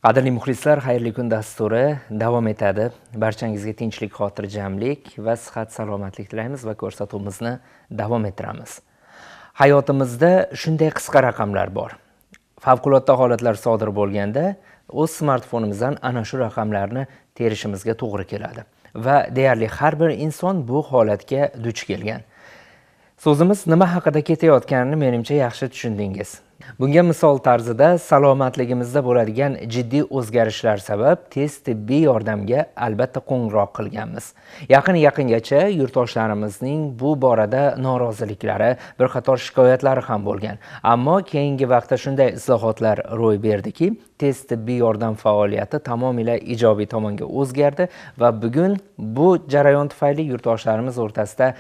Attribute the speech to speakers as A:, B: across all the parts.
A: Qadrli muxlislar, xayrli kun dasturi davom etadi. Barchangizga tinchlik, xotirjamlik va sihat salomatlik tilaymiz va ko'rsatuvimizni davom ettiramiz. Hayotimizda shunday qisqa raqamlar bor. Favqulodda holatlar sodir bo'lganda o'z smartfonimizdan ana shu raqamlarni terishimizga to'g'ri keladi va deyarli har bir inson bu holatga duch kelgan. So'zimiz nima haqida ketayotganini menimcha yaxshi tushundingiz. Bunga misol tarzida salomatligimizda bo'ladigan jiddiy o'zgarishlar sabab tez tibbiy yordamga albatta qo'ng'iroq qilganmiz. Yaqin-yaqingacha yurtdoshlarimizning bu borada noroziliklari, bir qator shikoyatlari ham bo'lgan. Ammo keyingi vaqtda shunday islohotlar ro'y berdiki, tez tibbiy yordam faoliyati tamomila ijobiy tomonga o'zgardi va bugun bu jarayon tufayli yurtdoshlarimiz o'rtasida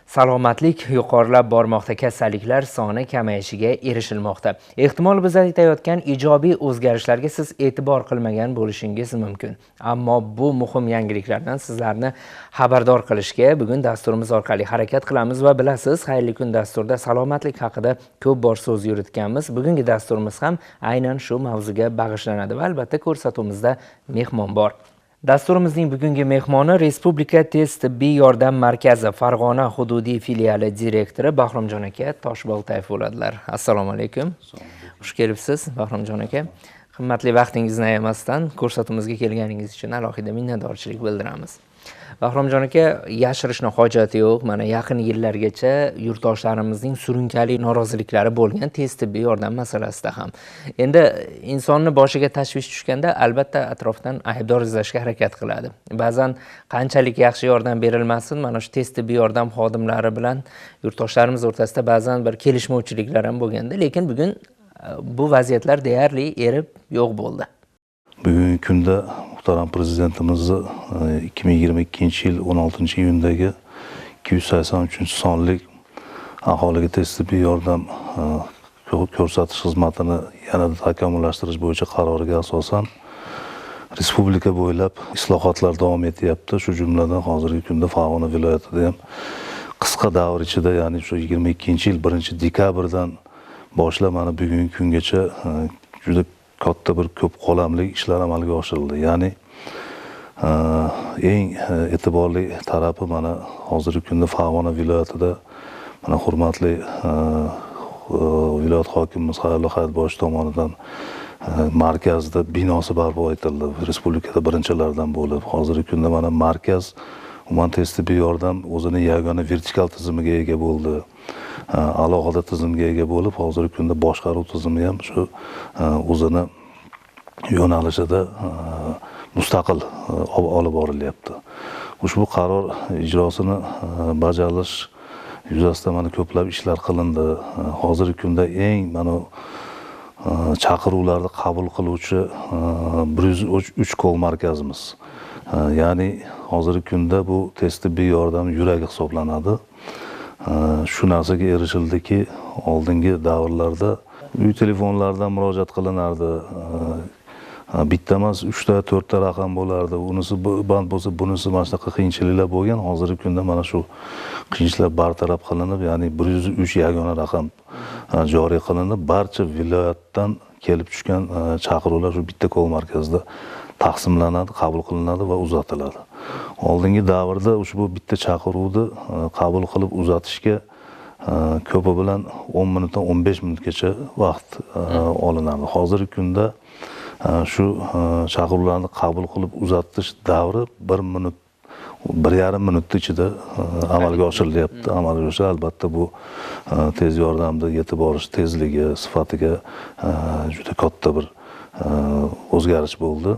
A: salomatlik yuqorilab bormoqda, kasalliklar soni kamayishiga erishilmoqda. Ehtimol biz aytayotgan ijobiy o'zgarishlarga siz e'tibor qilmagan bo'lishingiz mumkin. Ammo bu muhim yangiliklardan sizlarni xabardor qilishga bugun dasturimiz orqali harakat qilamiz va bilasiz, xayrli kun dasturida salomatlik haqida ko'p bor so'z yuritganmiz. Bugungi dasturimiz ham aynan shu mavzuga bag'ishlanadi va albatta ko'rsatuvimizda mehmon bor. Dasturimizning bugungi mehmoni Respublika tez tibbiy yordam markazi Farg'ona hududiy filiali direktori Bahromjon aka Toshboltayev bo'ladilar. Assalomu alaykum. Xush kelibsiz Bahromjon aka. Qimmatli vaqtingizni ayamasdan ko'rsatuvimizga kelganingiz uchun alohida minnatdorchilik bildiramiz. Bahromjon aka, yashirishni hojati yo'q. Mana yaqin yillargacha yurtdoshlarimizning surunkali noroziliklari bo'lgan tez tibbiy yordam masalasida ham. Endi insonni boshiga tashvish tushganda albatta atrofdan aybdor izlashga harakat qiladi. Ba'zan qanchalik yaxshi yordam berilmasin, mana shu tez tibbiy yordam xodimlari bilan yurtdoshlarimiz o'rtasida ba'zan bir kelishmovchiliklar ham bo'lganda, lekin bugun bu vaziyatlar deyarli erib yo'q bo'ldi.
B: Bugungi kunda muhtaram prezidentimizni 2022-yil 16-iyundagi 283-sonli aholiga tez tibbiy yordam ko'rsatish xizmatini yanada takomillashtirish bo'yicha qaroriga asosan respublika bo'ylab islohotlar davom etyapti. Shu jumladan hozirgi kunda Farg'ona viloyatida ham qisqa davr ichida, ya'ni shu 22-yil 1-dekabrdan boshlab mana bugungi kungacha juda katta bir ko'p qolamli ishlar amalga oshirildi. Ya'ni eng e'tiborli tarafi mana hozirgi kunda Farg'ona viloyatida mana hurmatli viloyat hokimimiz Xayrulla Hayitboyev tomonidan markazda binosi barpo etildi. Respublikada birinchilardan bo'lib, hozirgi kunda mana markaz umuman tez tibbiy yordam o'zini yagona vertikal tizimiga ega bo'ldi. Alohida tizimga ega bo'lib, hozirgi kunda boshqaruv tizimi ham shu o'zini yo'nalishida mustaqil olib borilyapti. Ushbu qaror ijrosini bajarilish yuzasidan mana ko'plab ishlar qilindi. Hozirgi kunda eng mana chaqiruvlarni qabul qiluvchi 103 kol markazimiz. Ya'ni hozirgi kunda bu tez tibbiy yordam yuragi hisoblanadi. Shu narsaga erishildiki, oldingi davrlarda uy telefonlaridan murojaat qilinardi. Bitta emas, 3 ta, 4 ta raqam bo'lardi. Unisi band bo'lsa, bunisi mana shunaqa qiyinchiliklar bo'lgan. Hozirgi kunda mana shu qiyinchiliklar bartaraf qilinib, ya'ni 103 yagona raqam joriy qilinib, barcha viloyatdan kelib tushgan chaqiruvlar shu bitta kol markazida taqsimlanadi, qabul qilinadi va uzatiladi. Oldingi davrda ushbu bitta chaqiruvni qabul qilib uzatishga ko'pi bilan 10 minutdan 15 minutgacha vaqt olinardi. Hozirgi kunda shu chaqiruvlarni qabul qilib uzatish davri 1 minut, 1,5 minut ichida amalga oshirilyapti. Amalga oshirish albatta bu tez yordamda yetib borish tezligi, sifatiga juda katta bir o'zgarish bo'ldi.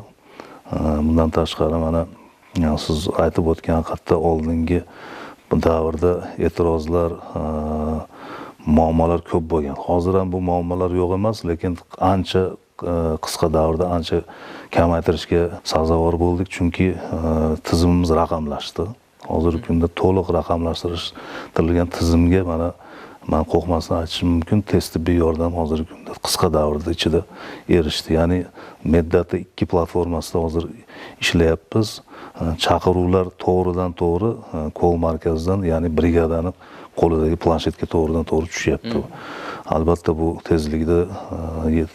B: Bundan tashqari mana siz aytib o'tgan hatto oldingi davrda e'tirozlar, muammolar ko'p bo'lgan. Hozir ham bu muammolar yo'q emas, lekin ancha qisqa davrda ancha kamaytirishga sazovor bo'ldik, chunki tizimimiz raqamlashdi. Hozirgi kunda to'liq raqamlashtirilgan tizimga mana men qo'rqmasdan aytishim mumkin, tez tibbiy yordam hozirgi kunda qisqa davrda ichida erishdi. Ya'ni Meddata 2 platformasida hozir ishlayapmiz. Chaqiruvlar to'g'ridan to'g'ri kol markazidan, ya'ni brigadani qo'lidagi planshetga to'g'ridan to'g'ri tushyapti. Albatta bu tezlikda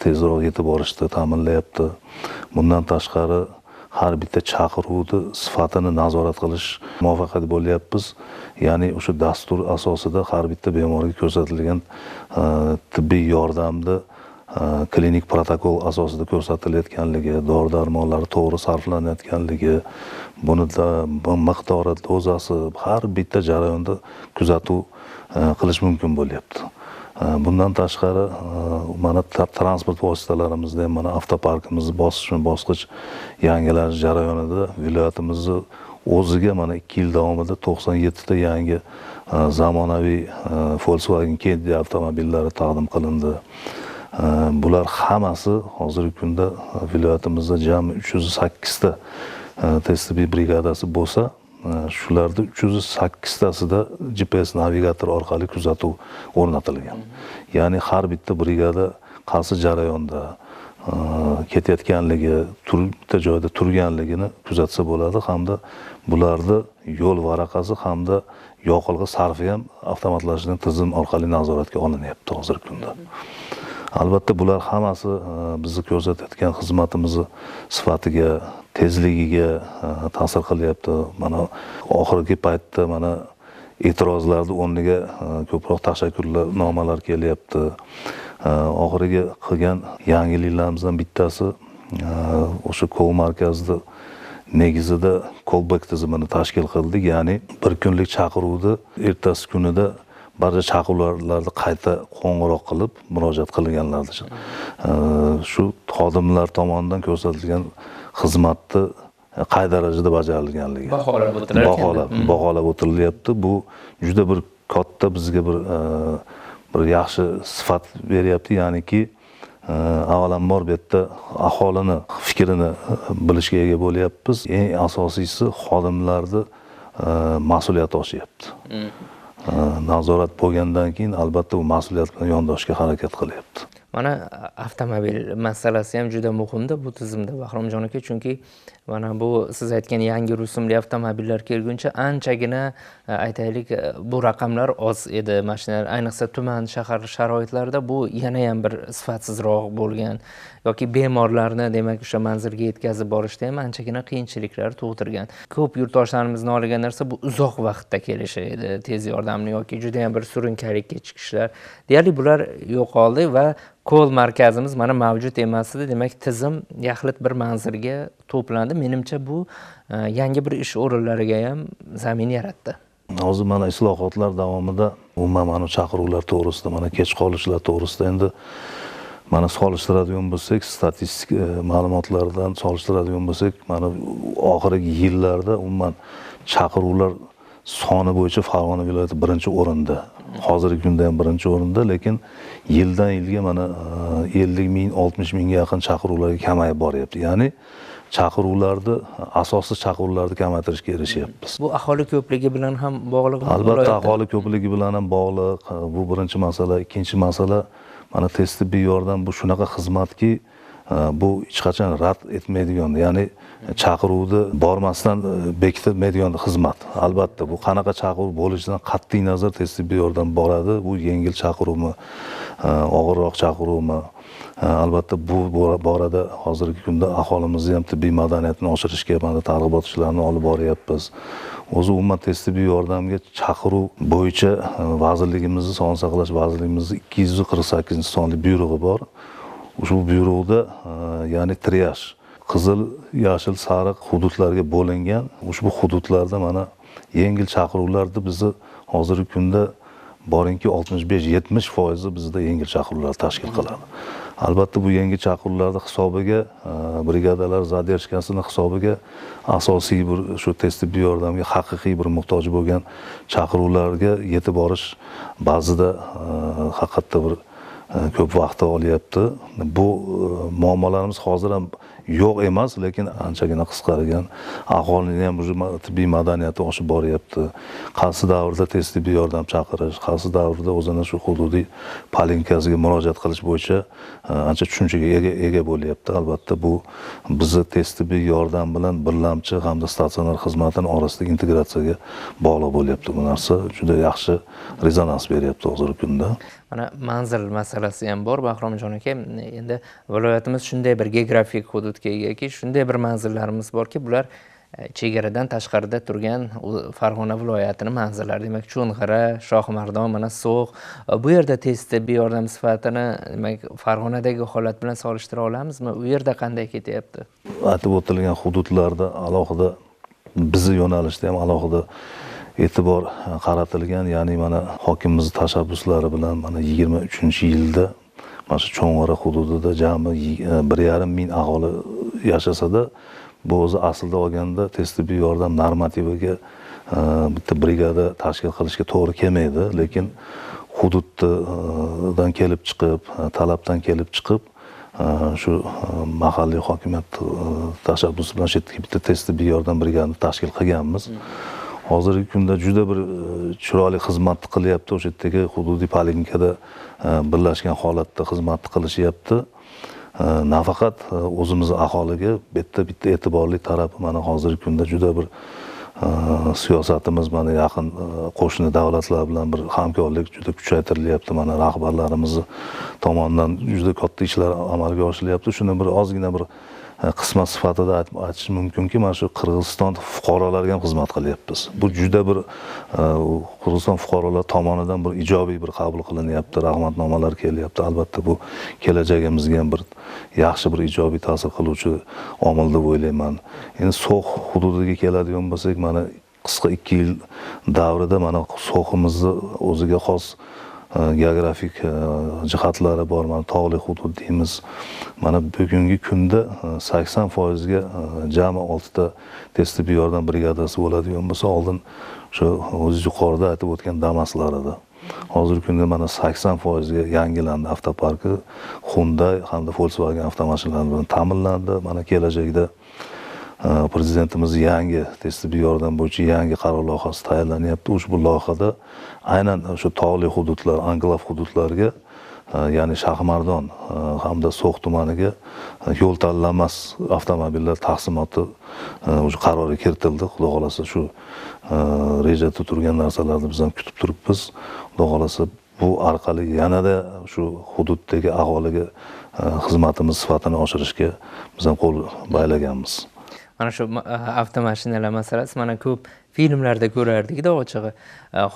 B: tezroq yetib borishni ta'minlayapti. Bundan tashqari har bitta chaqiruvni sifatini nazorat qilish muvaffaqiyat bo'lyapmiz. Ya'ni o'sha dastur asosida har bitta bemorga ko'rsatilgan tibbiy yordamni klinik protokol asosida ko'rsatilayotganligi, dori-darmonlar to'g'ri sarflanayotganligi, buni miqdori, dozasi har bitta jarayonda kuzatuv qilish mumkin bo'lyapti. Bundan tashqari mana transport vositalarimizda ham, mana avtoparkimizni bosqichma-bosqich yangilanish jarayonida viloyatimizni o'ziga mana 2 yil davomida 97 ta yangi zamonaviy Volkswagen Caddy avtomobillari taqdim qilindi. Bular hammasi hozirgi kunda viloyatimizda jami 308 ta tez tibbiy brigadasi bo'lsa, shularda 308 tasida GPS navigator orqali kuzatuv o'rnatilgan. Ya'ni har bitta brigada qaysi jarayonda ketayotganligi, bitta joyda turganligini kuzatsa bo'ladi hamda bularni yo'l varaqasi hamda yoqilg'i sarfi ham avtomatlashtirilgan tizim orqali nazoratga olinyapti hozirgi kunda. Albatta bular hammasi bizni ko'rsatayotgan xizmatimizni sifatiga, tezligiga ta'sir qilyapti. Mana oxirgi paytda mana e'tirozlarni o'rniga ko'proq tashakkurnomalar kelyapti. Oxirgi qilgan yangiliklarimizdan bittasi o'sha call markazida negizida callback tizimini tashkil qildik. Ya'ni bir kunlik chaqiruvni ertasi kunida barcha chaqiruvlarni qayta qo'ng'iroq qilib murojaat qilganlarni shu xodimlar tomonidan ko'rsatilgan xizmatni qay darajada bajarilganligi
A: baholab o'tilyapti.
B: Baholab o'tirilyapti. Bu juda bir katta bizga bir yaxshi sifat beryapti. Ya'niki avvalambor bu yerda aholini fikrini bilishga ega bo'lyapmiz. Eng asosiysi xodimlarni mas'uliyati oshyapti. Nazorat bo'lgandan keyin albatta u mas'uliyat bilan yondoshga harakat qilyapti.
A: Mana avtomobil masalasi ham juda muhimda bu tizimda Bahromjon aka, chunki mana bu siz aytgan yangi rusumli avtomobillar kelguncha anchagina aytaylik bu raqamlar oz edi. Mashinalar ayniqsa tuman, shahar sharoitlarida bu yana ham bir sifatsizroq bo'lgan yoki bemorlarni demak o'sha manzilga yetkazib borishda ham anchagina qiyinchiliklar tug'dirgan. Ko'p yurtdoshlarimizni olgan narsa bu uzoq vaqtda kelishi edi, tez yordamni yoki juda ham bir surunkalik kechikishlar. Deyarli bular yo'qoldi va call markazimiz mana mavjud emas edi. Demak, tizim yaxlit bir manzilga to'plandi. Menimcha bu yangi bir ish o'rinlariga ham zamin yaratdi.
B: Hozir mana islohotlar davomida umuman mana chaqiruvlar to'g'risida, mana kech qolishlar to'g'risida endi mana solishtiradigan bo'lsak, statistik ma'lumotlardan solishtiradigan bo'lsak, mana oxirgi yillarda umuman chaqiruvlar soni bo'yicha Farg'ona viloyati birinchi o'rinda. Hozirgi kunda ham birinchi o'rinda, lekin yildan yilga mana 50 ming, 60 mingga yaqin chaqiruvlarga kamayib boryapti. Ya'ni chaqiruvlarni, asosiy chaqiruvlarni kamaytirishga erishyapmiz.
A: Bu aholi ko'pligi bilan ham bog'liqmi?
B: Albatta aholi ko'pligi bilan ham bog'liq. Bu birinchi masala. Ikkinchi masala, mana tez tibbiy yordam bu shunaqa xizmatki, bu hech qachon rad etmaydigan, ya'ni chaqiruvni bormasdan bekitilmaydigan xizmat. Albatta bu qanaqa chaqiruv bo'lishidan qat'iy nazar tez tibbiy yordam boradi. Bu yengil chaqiruvmi, og'irroq chaqiruvmi? Albatta bu borada hozirgi kunda aholimizni ham tibbiy madaniyatini oshirishga mana targ'ibot ishlarini olib boryapmiz. O'zi umuman tez tibbiy yordamga chaqiruv bo'yicha vazirligimizni, Sog'liqni saqlash vazirligimizni 248-sonli buyrug'i bor. Ushbu buyruqda ya'ni triaj, qizil, yashil, sariq hududlarga bo'lingan. Ushbu hududlarda mana yengil chaqiruvlarni bizni hozirgi kunda boringki 65-70% bizda yengil chaqiruvlar tashkil qiladi. Albatta bu yengil chaqiruvlarni hisobiga brigadalar zadershkasini hisobiga asosiy bir shu tez tibbiy yordamga haqiqiy bir muhtoj bo'lgan chaqiruvlarga yetib borish ba'zida haqiqatda bir ko'p vaqt olyapti. Bu muammolarimiz hozir ham Yo'q emas, lekin anchagina qisqargan. Aholining ham уже tibbiy madaniyati oshib boryapti. Qaysi davrda tez tibbiy yordam chaqirish, qaysi davrda o'zini shu hududiy poliklinikasiga murojaat qilish bo'yicha ancha tushunchaga ega bo'lyapti. Albatta bu bizni tez tibbiy yordam bilan birlamchi hamda statsionar xizmatning orasidagi integratsiyaga bog'liq bo'lyapti. Bu narsa juda yaxshi rezonans beryapti hozirgi kunda.
A: Mana manzil masalasi ham bor, Bahromjon aka. Endi viloyatimiz shunday bir geografik hududga egaki, shunday bir manzillarimiz borki, bular chegaradan tashqarida turgan Farg'ona viloyatining manzillari. Demak, Cho'ng'ara, Shohimardon, mana So'x. Bu yerda tez tibbiy yordam sifatini, demak, Farg'onadagi holat bilan solishtira olamizmi? U yerda qanday ketyapti?
B: Aytib o'tilgan hududlarda alohida bizni yo'nalishda ham alohida e'tibor qaratilgan. Ya'ni mana hokimimiz tashabbuslari bilan mana 23-yilda mana shu Cho'ng'ara hududida jami 1,5 ming aholi yashasada, bu o'zi aslida olganda tez tibbiy yordam normativiga bitta brigada tashkil qilishga to'g'ri kelmaydi, lekin hududdan kelib chiqib, talabdan kelib chiqib, shu mahalliy hokimiyat tashabbusi bilan shu yerda bitta tez tibbiy yordam brigadasini tashkil qilganmiz. Hozirgi kunda juda bir chiroyli xizmat qilyapti. O'sha yerdagi hududiy poliklinikada birlashgan holatda xizmat qilishyapti. Nafaqat o'zimiz aholiga, bu yerda bitta e'tiborli tarafi mana hozirgi kunda juda bir siyosatimiz mana yaqin qo'shni davlatlar bilan bir hamkorlik juda kuchaytirilyapti. Mana rahbarlarimiz tomonidan juda katta ishlar amalga oshirilyapti. Shuni bir ozgina bir qismat sifatida aytish mumkinki, mana shu Qirg'iziston fuqarolariga ham xizmat qilyapmiz. Bu juda bir Qirg'iziston fuqarolari tomonidan bir ijobiy bir qabul qilinyapti, rahmatnomalar kelyapti. Albatta bu kelajagimizga ham bir yaxshi bir ijobiy ta'sir qiluvchi omil deb o'ylayman. Endi So'x hududiga keladigan bo'lsak, mana qisqa 2 yil davrida mana So'ximizni o'ziga xos geografik jihatlari bor. Mana tog'li hudud deymiz. Mana bugungi kunda 80% ga jami 6 ta tez tibbiy yordam brigadasi bo'ladigan bo'lsa, oldin shu o'zi yuqorida aytib o'tgan Damaslar edi. Hozirgi kunda mana 80% ga yangilandi avtoparki, Hyundai hamda Volkswagen avtomashinalari bilan ta'minlandi. Mana kelajakda prezidentimiz yangi tez tibbiy yordam bo'yicha yangi qaror loyihasi tayyorlanyapti. Ushbu loyihada aynan shu tog'li hududlar, anklav hududlarga, ya'ni Shohimardon hamda So'x tumaniga yo'l tanlamas avtomobillar taqsimoti o'sha qarorga kiritildi. Xudo xolasa shu rejada turgan narsalarni biz ham kutib turibmiz. Xudo xolasa bu orqali yanada shu hududdagi aholiga xizmatimiz sifatini oshirishga biz ham qo'l baylaganmiz.
A: Mana shu avtomashinalar masalasi mana ko'p filmlarda ko'rardikda ochig'i.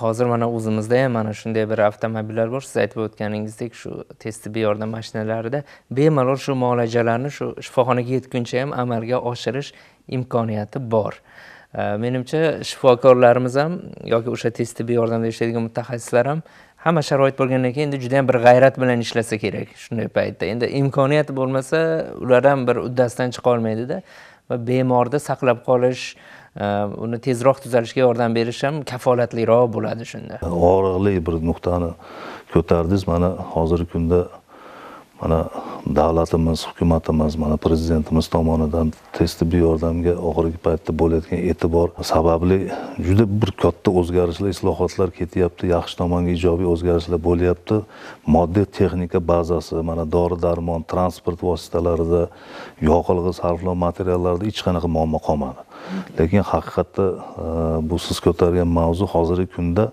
A: Hozir mana o'zimizda ham mana shunday bir avtomobillar bor. Siz aytib o'tganingizdek shu tez tibbiy yordam mashinalarida bemalol shu muolajalarni shu shifoxonaga yetguncha ham amalga oshirish imkoniyati bor. Menimcha shifokorlarimiz ham yoki o'sha tez tibbiy yordamda ishlaydigan mutaxassislar ham hamma sharoit bo'lgandan keyin endi juda ham bir g'ayrat bilan ishlasa kerak shunday paytda. Endi imkoniyat bo'lmasa ular ham bir uddasidan chiqa olmaydida. Va bemorni saqlab qolish, uni tezroq tuzalishiga yordam berish ham kafolatliroq bo'ladi shunda.
B: Og'riqli bir nuqtani ko'tardingiz. Mana hozirgi kunda mana davlatimiz, hukumatimiz, mana prezidentimiz tomonidan tez tibbiy yordamga oxirgi paytda bo'layotgan e'tibor sababli juda bir katta o'zgarishlar, islohotlar ketyapti, yaxshi tomonga ijobiy o'zgarishlar bo'lyapti. Moddiy texnika bazasi, mana dori-darmon, transport vositalarida, yoqilg'i sarflov materiallarida hech qanaqa muammo qolmadi. Lekin haqiqatda bu siz ko'targan mavzu hozirgi kunda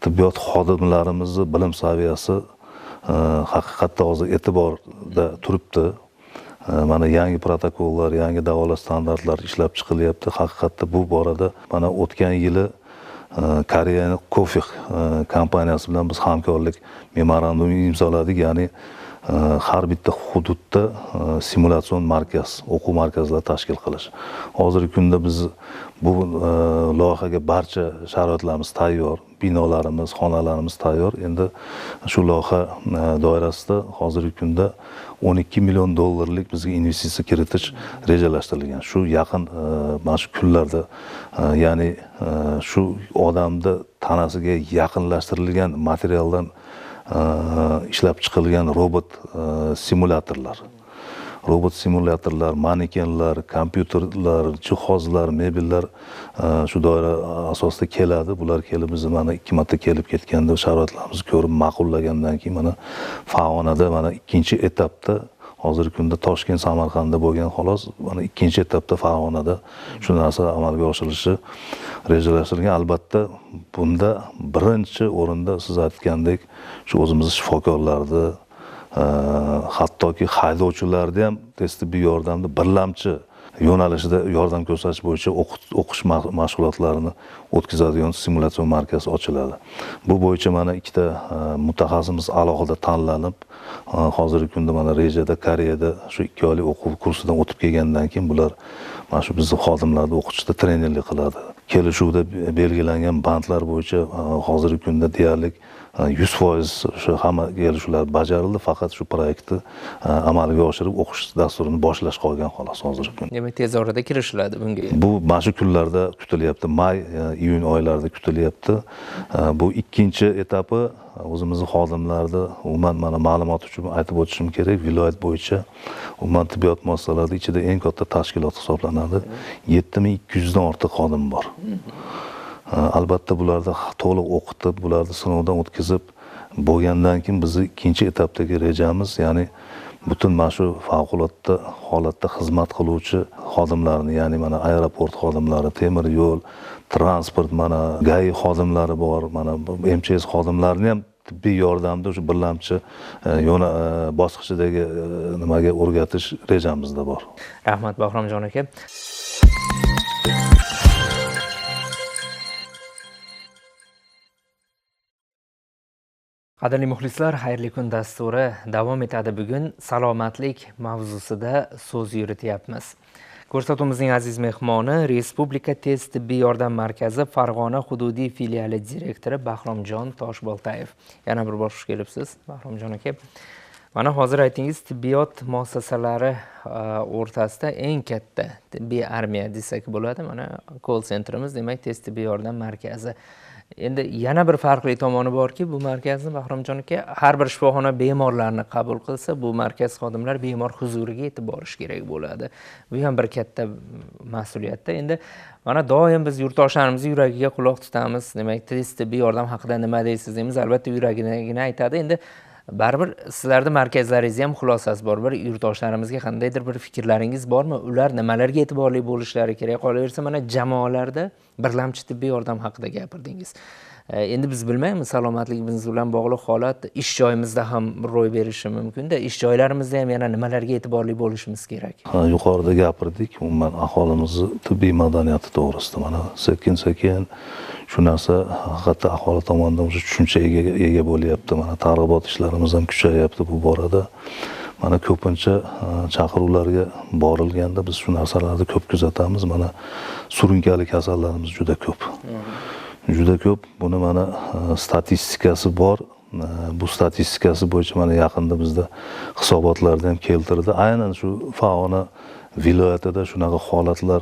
B: tibbiyot xodimlarimizni bilim saviyasi haqiqatda hozir e'tiborda turibdi. Mana yangi protokollar, yangi davolash standartlari ishlab chiqilyapti. Haqiqatda bu borada mana o'tgan yili Koreyaning Kofix kompaniyasi bilan biz hamkorlik memorandumi imzoladik. Ya'ni har bitta hududda simulyatsion markaz, o'quv markazlari tashkil qilish. Hozirgi kunda biz bu loyihaga barcha sharoitlarimiz tayyor, binolarimiz, xonalarimiz tayyor. Endi shu loyiha doirasida hozirgi kunda 12 million dollarlik bizga investitsiya kiritish rejalashtirilgan. Shu yaqin mana shu kunlarda, ya'ni shu odamni tanasiga yaqinlashtirilgan materialdan ishlab chiqilgan robot simulyatorlar, Robot simulyatorlar, manekenlar, kompyuterlar, jihozlar, mebellar shu doira asosida keladi. Bular kelib bizni mana 2 marta kelib ketganda sharoitlarimizni ko'rib ma'qullagandan keyin mana Farg'onada mana ikkinchi etapda, hozirgi kunda Toshkent, Samarqandda bo'lgan xolos, mana ikkinchi etapda Farg'onada shu narsa amalga oshirilishi rejalashtirilgan. Albatta bunda birinchi o'rinda siz aytgandek shu o'zimizni shifokorlarni, hattoki haydovchilarni ham tez tibbiy yordamni birlamchi yo'nalishida yordam ko'rsatish bo'yicha o'qish mashg'ulotlarini o'tkazadigan simulyatsion markaz ochiladi. Bu bo'yicha mana ikkita mutaxassisimiz alohida tanlanib, hozirgi kunda mana rejada Koreyada shu 2 oylik o'quv kursidan o'tib kelgandan keyin bular mana shu bizni xodimlarni o'qitishda trenerlik qiladi. Kelishuvda belgilangan bandlar bo'yicha hozirgi kunda deyarli 100% shu hamma kelishuvlar bajarildi, faqat shu proyektni amalga oshirib o'qish dasturini boshlash qolgan xolos hozirgi kunda.
A: Demak, tez orada kirishiladi bunga.
B: Bu mana shu kunlarda kutilyapti, may, iyun oylarida kutilyapti. Bu ikkinchi etapi o'zimizni xodimlarni umuman mana ma'lumot uchun aytib o'tishim kerak, viloyat bo'yicha umuman tibbiyot muassasalari ichida eng katta tashkilot hisoblanadi. 7200 dan ortiq xodim bor. Albatta bularni to'liq o'qitib, bularni sinovdan o'tkazib bo'lgandan keyin bizni ikkinchi etapdagi rejamiz, ya'ni butun mana shu favqulodda holatda xizmat qiluvchi xodimlarni, ya'ni mana aeroport xodimlari, temir yo'l, transport, mana GAI xodimlari bor, mana MChS xodimlarini ham tibbiy yordamda o'sha birlamchi bosqichidagi nimaga o'rgatish rejamizda bor.
A: Rahmat Bahromjon aka. Qadrli muxlislar, xayrli kun dasturi davom etadi. Bugun salomatlik mavzusida so'z yurityapmiz. Ko'rsatuvimizning aziz mehmoni Respublika tez tibbiy yordam markazi Farg'ona hududiy filiali direktori Bahromjon Toshboltayev. Yana bir bor xush kelibsiz, Bahromjon aka. Mana hozir aytingiz, tibbiyot muassasalari o'rtasida eng katta tibbiy armiya desak bo'ladi. Mana call centerimiz, demak, tez tibbiy yordam markazi. Endi yana bir farqli tomoni borki, bu markazni Bahromjon aka har bir shifoxona bemorlarni qabul qilsa, bu markaz xodimlari bemor huzuriga yetib borish kerak bo'ladi. Bu ham bir katta mas'uliyatda. Endi mana doim biz yurtdoshlarimizni yuragiga quloq tutamiz. Demak, tez tibbiy yordam haqida nima deysiz deymiz, albatta yuragini aytadi. Endi baribir sizlarda markazlaringiz ham xulosasi bor. Bir yurtdoshlarimizga qandaydir bir fikrlaringiz bormi? Ular nimalarga e'tiborli bo'lishlari kerak? Qolaversa, mana jamoalarda birlamchi tibbiy yordam haqida gapirdingiz. Endi biz bilmaymiz, salomatligimiz bilan bog'liq holat ish joyimizda ham ro'y berishi mumkin-da. Ish joylarimizda ham yana nimalarga e'tiborli bo'lishimiz kerak?
B: Ha, yuqorida gapirdik, umuman aholimizni tibbiy madaniyati to'g'risida. Mana sekin-sekin shu narsa haqiqatda aholi tomonidan o'sha tushunchaga ega bo'lyapti. Mana targ'ibot ishlarimiz ham kuchayapti bu borada. Mana ko'pincha chaqiruvlarga borilganda biz shu narsalarni ko'p kuzatamiz. Mana surunkali kasallarimiz juda ko'p. Juda ko'p. Buni mana statistikasi bor. Bu statistikasi bo'yicha mana yaqinda bizda hisobotlarda ham keltirdi. Aynan shu Farg'ona viloyatida shunaqa holatlar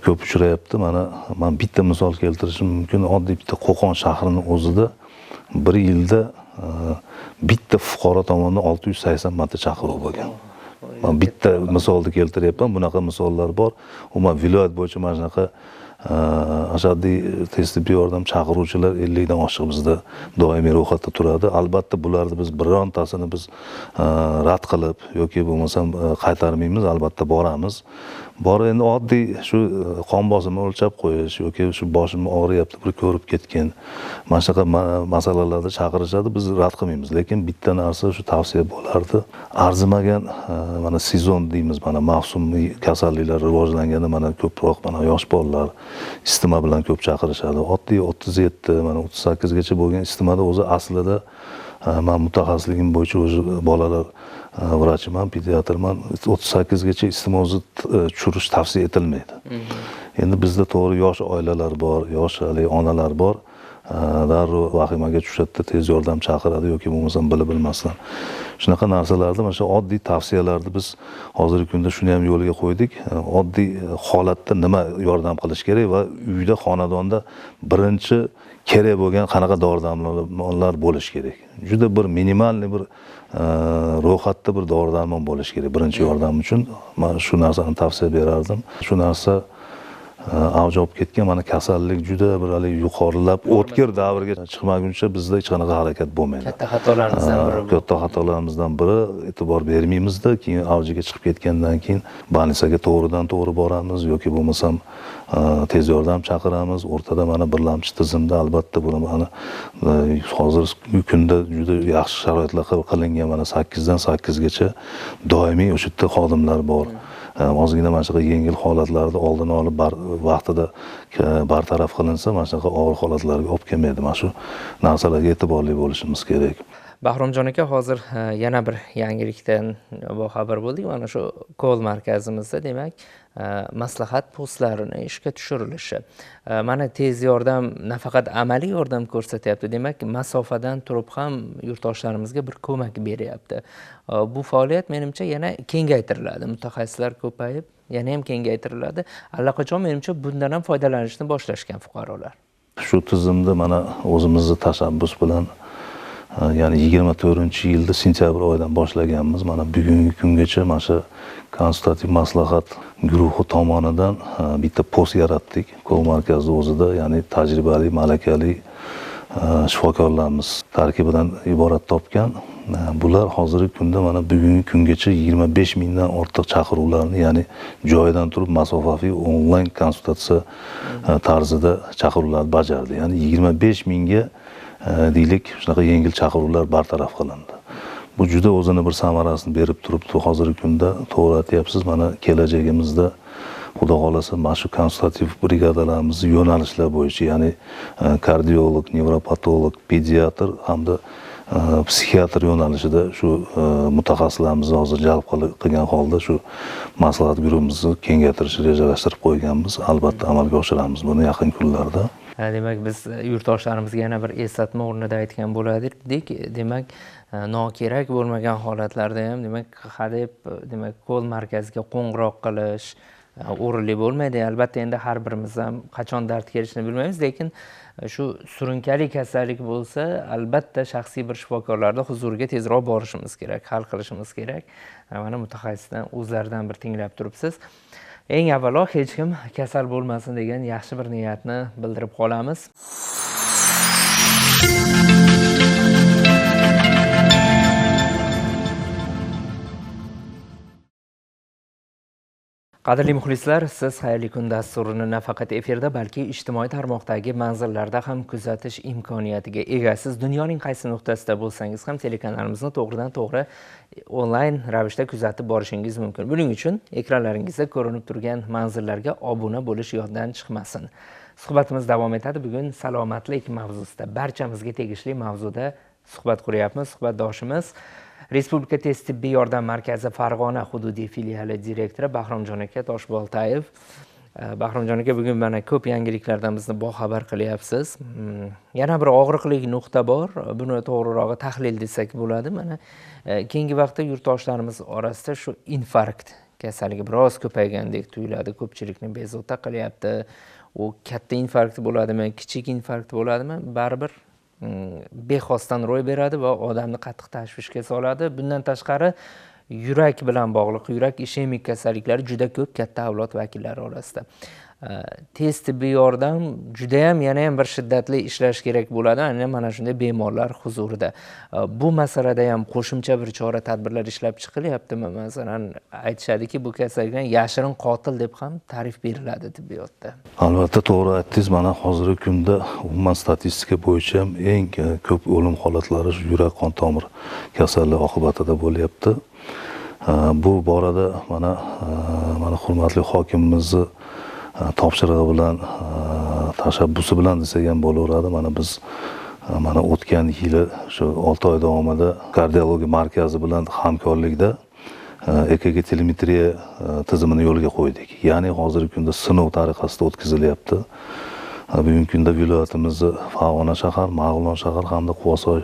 B: ko'p uchrayapti. Mana men bitta misol keltirishim mumkin. Oddiy bitta Qo'qon shahrining o'zida bir yilda bitta fuqaro tomonidan 680 marta chaqiruv bo'lgan. Men bitta misolni keltiryapman. Bunaqa misollar bor. Umuman viloyat bo'yicha mana shunaqa ashaddiy tez tibbiy yordam chaqiruvchilar 50 dan oshiq bizda doimiy ro'yxatda turadi. Albatta bularni biz birontasini biz rad qilib yoki bo'lmasam qaytarmaymiz, albatta boramiz. Borib endi oddiy shu qon bosimini o'lchab qo'yish yoki shu boshim og'riyapti bir ko'rib ketgin, mana shunaqa masalalarda chaqirishadi, biz rad qilmaymiz. Lekin bitta narsa shu tavsiya bo'lardi. Arzimagan mana sezon deymiz, mana mavsumiy kasalliklar rivojlanganda mana ko'proq mana yosh bolalar isitma bilan ko'p chaqirishadi. Oddiy 37, mana 38 gacha bo'lgan isitmada o'zi aslida men mutaxassisligim bo'yicha o'zi bolalar vrachiman, pediatrman. 38 gacha isitma o'zi tushirish tavsiya etilmaydi. Endi bizda to'g'ri yosh oilalar bor, yosh onalar bor. darrov vahimaga tushadi, tez yordam chaqiradi yoki bo'lmasam bilib bilmasdan. Shunaqa narsalarni, mana shu oddiy tavsiyalarni biz hozirgi kunda shuni ham yo'lga qo'ydik. Oddiy holatda nima yordam qilish kerak va uyda, xonadonda birinchi kerak bo'lgan qanaqa dori-darmonlar bo'lishi kerak. Juda bir minimalniy bir ro'yxatda bir dori-darmon bo'lishi kerak birinchi yordam uchun. Men shu narsani tavsiya berardim. Shu narsa avj olib ketgan, mana kasallik juda bir hali yuqorilab o'tkir davrga chiqmaguncha bizda hech qanaqa harakat bo'lmaydi.
A: Katta xatolarimizdan biri bu.
B: Katta xatolarimizdan biri, e'tibor bermaymizda, keyin avjiga chiqib ketgandan keyin больницаga to'g'ridan to'g'ri boramiz yoki bo'lmasam tez yordam chaqiramiz. O'rtada mana birlamchi tizimda albatta buni mana hozir kunda juda yaxshi sharoitlar qilingan, mana 8 dan 8 gacha doimiy o'sha yerda xodimlar bor. Ozgina mana shunaqa yengil holatlarni oldini olib vaqtida bartaraf qilinsa, mana shunaqa og'ir holatlarga olib kelmaydi. Mana shu narsalarga e'tiborli bo'lishimiz kerak.
A: Bahromjon aka, hozir yana bir yangilikdan boxabar bo'ldik. Mana shu kol markazimizda demak maslahat postlarini ishga tushirilishi. Mana tez yordam nafaqat amaliy yordam ko'rsatyapti, demak masofadan turib ham yurtdoshlarimizga bir ko'mak beryapti. Bu faoliyat menimcha yana kengaytiriladi. Mutaxassislar ko'payib, yana ham kengaytiriladi. Allaqachon menimcha bundan ham foydalanishni boshlashgan fuqarolar.
B: Shu tizimda mana o'zimizni tashabbus bilan, ya'ni 24-yilda sentyabr oyidan boshlaganmiz. Mana bugungi kungacha mana shu konsultativ maslahat guruhi tomonidan bitta post yaratdik. Kol markazi o'zida, ya'ni tajribali, malakali shifokorlarimiz tarkibidan iborat topgan. Bular hozirgi kunda mana bugungi kungacha 25 mingdan ortiq chaqiruvlarni, ya'ni joyidan turib masofaviy onlayn konsultatsiya tarzida chaqiruvlarni bajardi. Ya'ni 25 mingga deylik shunaqa yengil chaqiruvlar bartaraf qilindi. Bu juda o'zini bir samarasini berib turibdi hozirgi kunda. To'g'ri aytyapsiz, mana kelajagimizda Xudo xolasa mana shu konsultativ brigadalarimizni yo'nalishlar bo'yicha, ya'ni kardiolog, nevropatolog, pediatr hamda psixiatr yo'nalishida shu mutaxassislarimizni hozir jalb qilgan holda shu maslahat guruhimizni kengaytirishni rejalashtirib qo'yganmiz. Albatta amalga oshiramiz buni yaqin kunlarda.
A: Demak, biz yurtdoshlarimizga yana bir eslatma o'rnida aytgan bo'lardik. Demak, nokerak bo'lmagan holatlarda ham demak hadeb demak kol markaziga qo'ng'iroq qilish o'rinli bo'lmaydi. Albatta endi har birimiz ham qachon dard kelishini bilmaymiz, lekin shu surunkali kasallik bo'lsa, albatta shaxsiy bir shifokorlarning huzuriga tezroq borishimiz kerak, hal qilishimiz kerak. Mana mutaxassisdan o'zlaridan bir tinglab turibsiz. Eng avvalo hech kim kasal bo'lmasin degan yaxshi bir niyatni bildirib qolamiz. Qadrli muxlislar, siz Xayrli kun dasturini nafaqat efirda, balki ijtimoiy tarmoqdagi manzillarda ham kuzatish imkoniyatiga egasiz. Dunyoning qaysi nuqtasida bo'lsangiz ham telekanalimizni to'g'ridan-to'g'ri onlayn ravishda kuzatib borishingiz mumkin. Buning uchun ekranlaringizda ko'rinib turgan manzillarga obuna bo'lish yoddan chiqmasin. Suhbatimiz davom etadi. Bugun salomatlik mavzusida, barchamizga tegishli mavzuda suhbat quryapmiz. Suhbatdoshimiz Respublika tez tibbiy yordam markazi Farg'ona hududiy filiali direktori Bahromjon aka Toshboltayev. Bahromjon aka, bugun mana ko'p yangiliklardan bizni boxabar qilyapsiz. Yana bir og'riqli nuqta bor. Buni to'g'rirog'i tahlil desak bo'ladi. Mana keyingi vaqtda yurtdoshlarimiz orasida shu infarkt kasalligi biroz ko'paygandek tuyuladi. Ko'pchilikni bezovta qilyapti. U katta infarkt bo'ladimi, kichik infarkt bo'ladimi, baribir bexosdan ro'y beradi va odamni qattiq tashvishga soladi. Bundan tashqari yurak bilan bog'liq yurak ishemik kasalliklari juda ko'p katta avlod vakillari orasida. Tez tibbiy yordam juda ham yana ham bir shiddatli ishlash kerak bo'ladi, aynan mana shunday bemorlar huzurida. Bu masalada ham qo'shimcha bir chora tadbirlar ishlab chiqilyaptimi? Masalan, aytishadiki, bu kasallikdan yashirin qotil deb ham ta'rif beriladi tibbiyotda.
B: Albatta to'g'ri aytdingiz. Mana hozirgi kunda umuman statistika bo'yicha ham eng ko'p o'lim holatlari shu yurak qon tomir kasalligi oqibatida bo'lyapti. Bu borada mana hurmatli hokimimizni topshirig'i bilan, tashabbusi bilan desak ham bo'laveradi. Mana biz mana o'tgan yili shu 6 oy davomida kardiologiya markazi bilan hamkorlikda EKG telemetriya tizimini yo'lga qo'ydik. Ya'ni hozirgi kunda sinov tariqasida o'tkazilyapti. Bugungi kunda viloyatimizni Farg'ona shahar, Marg'ilon shahar hamda Quvasoy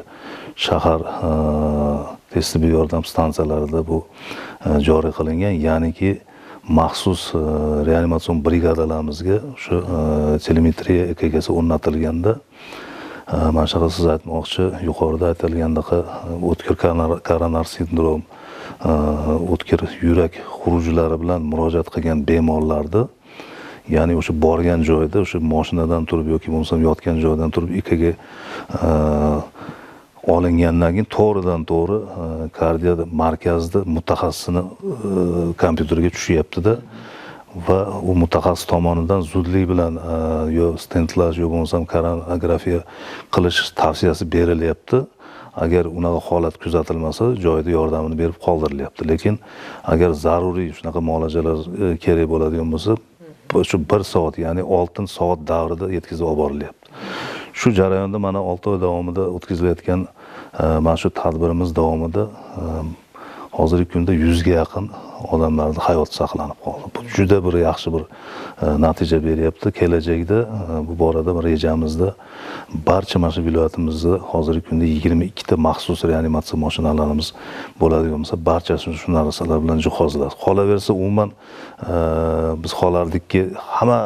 B: shahar tez tibbiy yordam stansiyalarida bu joriy qilingan. Ya'niki maxsus reanimatsion brigadalarimizga shu telemetriya EKGsi o'rnatilganda, mana shunaqa siz aytmoqchi, yuqorida aytilgandaqa o'tkir koronar sindrom, o'tkir yurak xurujlari bilan murojaat qilgan bemorlarni, ya'ni o'sha borgan joyda, o'sha mashinadan turib yoki bo'lmasam yotgan joydan turib EKG olingandan keyin to'g'ridan to'g'ri kardiya markazida mutaxassisini kompyuterga tushyapti-da va u mutaxassis tomonidan zudlik bilan yo stentlash yo bo'lmasam koronografiya qilish tavsiyasi berilyapti. Agar unaqa holat kuzatilmasa, joyida yordamini berib qoldirilyapti. Lekin agar zaruriy shunaqa muolajalar kerak bo'ladigan bo'lsa, shu 1 soat, ya'ni oltin soat davrida yetkazib olib borilyapti. Shu jarayonda mana 6 oy davomida o'tkazilayotgan mana shu tadbirimiz davomida hozirgi kunda 100 ga yaqin odamlarning hayoti saqlanib qoldi. Bu juda bir yaxshi bir natija beryapti. Kelajakda bu borada bir rejamizda barcha mana shu viloyatimizda hozirgi kunda 22 ta maxsus reanimatsiya mashinalarimiz bo'ladigan bo'lsa, barchasini shu narsalar bilan jihozlash. Qolaversa, umuman biz xohlardikki, hamma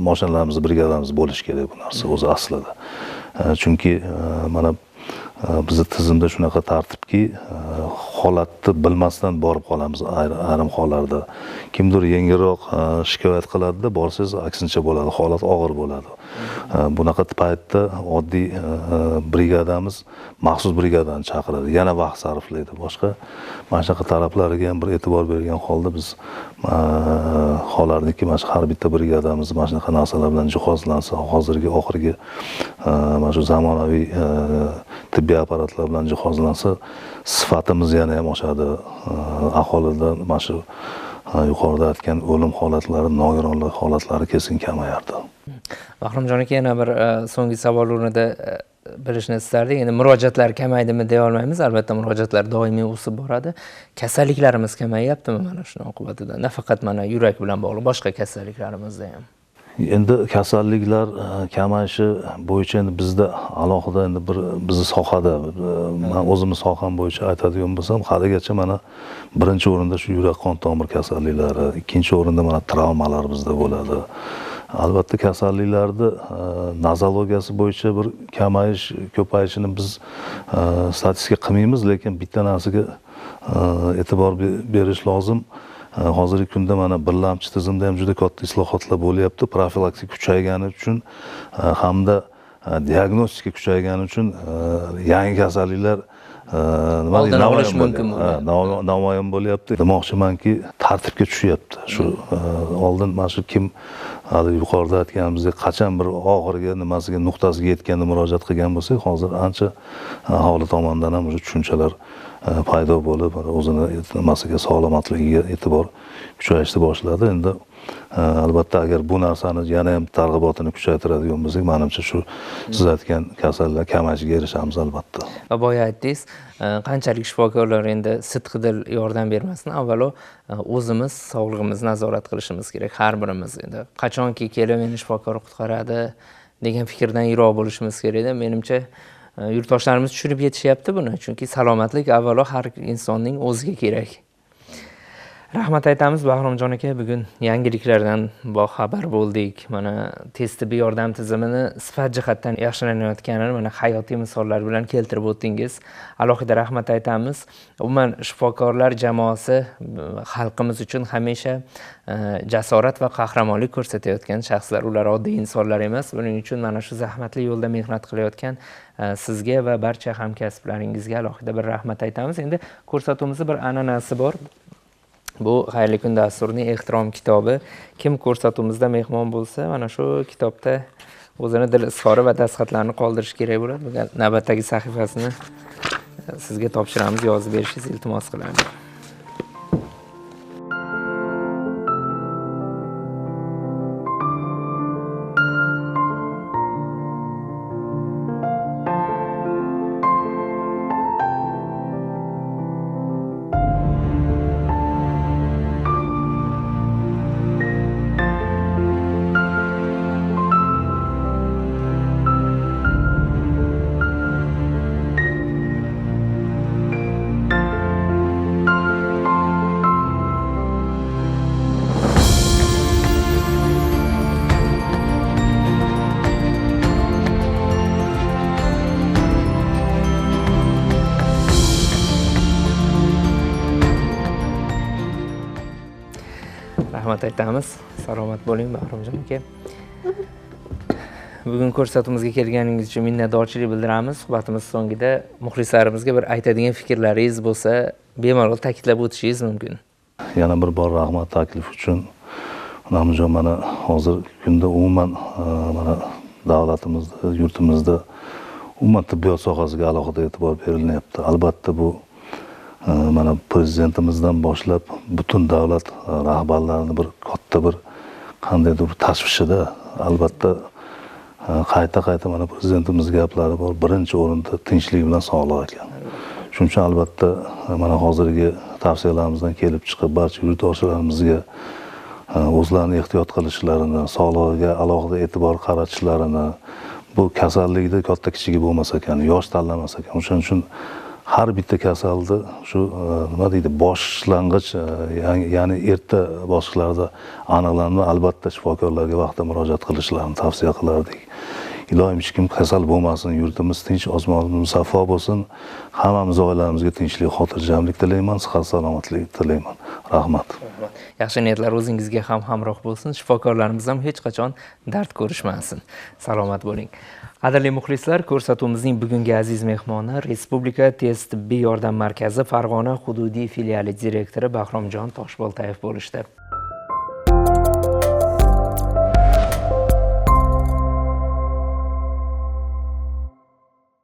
B: mashinalarimiz, brigadamiz bo'lishi kerak bu narsa o'zi aslida. Chunki mana bizni tizimda shunaqa tartibki, holatni bilmasdan borib qolamiz ayrim hollarda. Kimdir yengilroq shikoyat qiladida, borsangiz aksincha bo'ladi, holat og'ir bo'ladi. Bunaqa paytda oddiy brigadamiz maxsus brigadani chaqiradi, yana vaqt sarflaydi. Boshqa mana shunaqa talablarga ham bir e'tibor bergan holda biz xohlardikki, mana shu har bitta brigadamiz mana shunaqa narsalar bilan jihozlansa, hozirgi oxirgi mana shu zamonaviy tibbiy apparatlar bilan jihozlansa, sifatimiz yana ham oshadi. Aholidan mana shu yuqorida aytgan o'lim holatlari, nogironlik holatlari keskin kamayardi.
A: Bahromjon aka, yana bir so'nggi savol o'rnida bilishni istardik. Endi murojaatlar kamaydimi deya olmaymiz. Albatta murojaatlar doimiy o'sib boradi. Kasalliklarimiz kamayyaptimi mana shuni oqibatida? Nafaqat mana yurak bilan bog'liq boshqa kasalliklarimizda ham.
B: Endi kasalliklar kamayishi bo'yicha endi bizda alohida endi bir bizni sohada, men o'zimni soham bo'yicha aytadigan bo'lsam, haligacha mana birinchi o'rinda shu yurak qon tomir kasalliklari, ikkinchi o'rinda mana travmalar bizda bo'ladi. Albatta kasalliklarni nazologiyasi bo'yicha bir kamayish, ko'payishini biz statistika qilmaymiz, lekin bitta narsaga e'tibor berish lozim. Hozirgi kunda mana birlamchi tizimda ham juda katta islohotlar bo'lyapti. Profilaktika kuchaygani uchun hamda diagnostika kuchaygani uchun yangi kasalliklar
A: oldini olish mumkin bo'ldi.
B: Namoyon bo'lyapti. Demoqchimanki, tartibga tushyapti. Shu oldin mana shu kim hali yuqorida aytganimizdek qachon bir oxirgi nimasiga, nuqtasiga yetganda murojaat qilgan bo'lsak, hozir ancha aholi tomonidan ham o'sha tushunchalar paydo bo'lib, o'zini nimasiga, salomatligiga e'tibor kuchayishni boshladi. Endi albatta agar bu narsani yana ham targ'ibotini kuchaytiradigan bo'lsak, menimcha shu siz aytgan kasallar kamayishiga erishamiz albatta.
A: Va boya aytdingiz, qanchalik shifokorlar endi sidqidil yordam bermasin, avvalo o'zimiz sog'lig'imizni nazorat qilishimiz kerak har birimiz. Endi qachonki kelib meni shifokor qutqaradi degan fikrdan yiroq bo'lishimiz kerakda. Menimcha yurtdoshlarimiz tushunib yetishyapti buni, chunki salomatlik avvalo har insonning o'ziga kerak. Rahmat aytamiz Bahromjon aka, bugun yangiliklardan boxabar bo'ldik. Mana tez tibbiy yordam tizimini sifat jihatdan yaxshilanayotganini mana hayotiy misollar bilan keltirib o'tdingiz. Alohida rahmat aytamiz. Umuman shifokorlar jamoasi xalqimiz uchun hamisha jasorat va qahramonlik ko'rsatayotgan shaxslar, ular oddiy insonlar emas. Buning uchun mana shu zahmatli yo'lda mehnat qilayotgan sizga va barcha hamkasblaringizga alohida bir rahmat aytamiz. Endi ko'rsatuvimizda bir an'anasi bor. Bu Xayrli kun dasturining ehtirom kitobi. Kim ko'rsatuvimizda mehmon bo'lsa, mana shu kitobda o'zini dil izhori va dastxatlarini qoldirish kerak bo'ladi. Bugun navbatdagi sahifasini sizga topshiramiz, yozib berishingizni iltimos qilamiz. Rahmat aytamiz. Salomat bo'ling, Bahromjon aka. Bugun ko'rsatuvimizga kelganingiz uchun minnatdorchilik bildiramiz. Suhbatimiz so'ngida muxlislarimizga bir aytadigan fikrlaringiz bo'lsa, bemalol ta'kidlab o'tishingiz mumkin.
B: Yana bir bor rahmat taklif uchun. Namjon, mana hozirgi kunda umuman mana davlatimizda, yurtimizda umuman tibbiyot sohasiga alohida e'tibor berilyapti. Albatta bu mana prezidentimizdan boshlab butun davlat rahbarlarini bir katta bir qandaydir bir tashvishida, albatta qayta-qayta mana prezidentimiz gaplari bor, birinchi o'rinda tinchlik bilan sog'liq ekan. Shuning uchun albatta mana hozirgi tavsiyalarimizdan kelib chiqib barcha yurtdoshlarimizga o'zlarini ehtiyot qilishlarini, sog'lig'iga alohida e'tibor qaratishlarini, bu kasallikda katta kichigi bo'lmas ekan, yosh tanlamas ekan. O'shaning uchun har bitta kasalni shu nima deydi, boshlang'ich, ya'ni erta bosqichlarda aniqlanib, albatta shifokorlarga vaqtida murojaat qilishlarini tavsiya qilardik. Iloyim hech kim kasal bo'lmasin, yurtimiz tinch, osmonimiz musaffo bo'lsin. Hammamiz oilamizga tinchlik, xotirjamlik tilayman, sihat salomatlik tilayman. Rahmat.
A: Yaxshi niyatlar o'zingizga ham hamroh bo'lsin. Shifokorlarimiz ham hech qachon dard ko'rishmasin. Salomat bo'ling. Qadrli muxlislar, ko'rsatuvimizning bugungi aziz mehmoni Respublika tez tibbiy yordam markazi Farg'ona hududiy filiali direktori Bahromjon Toshboltayev bo'lishdi.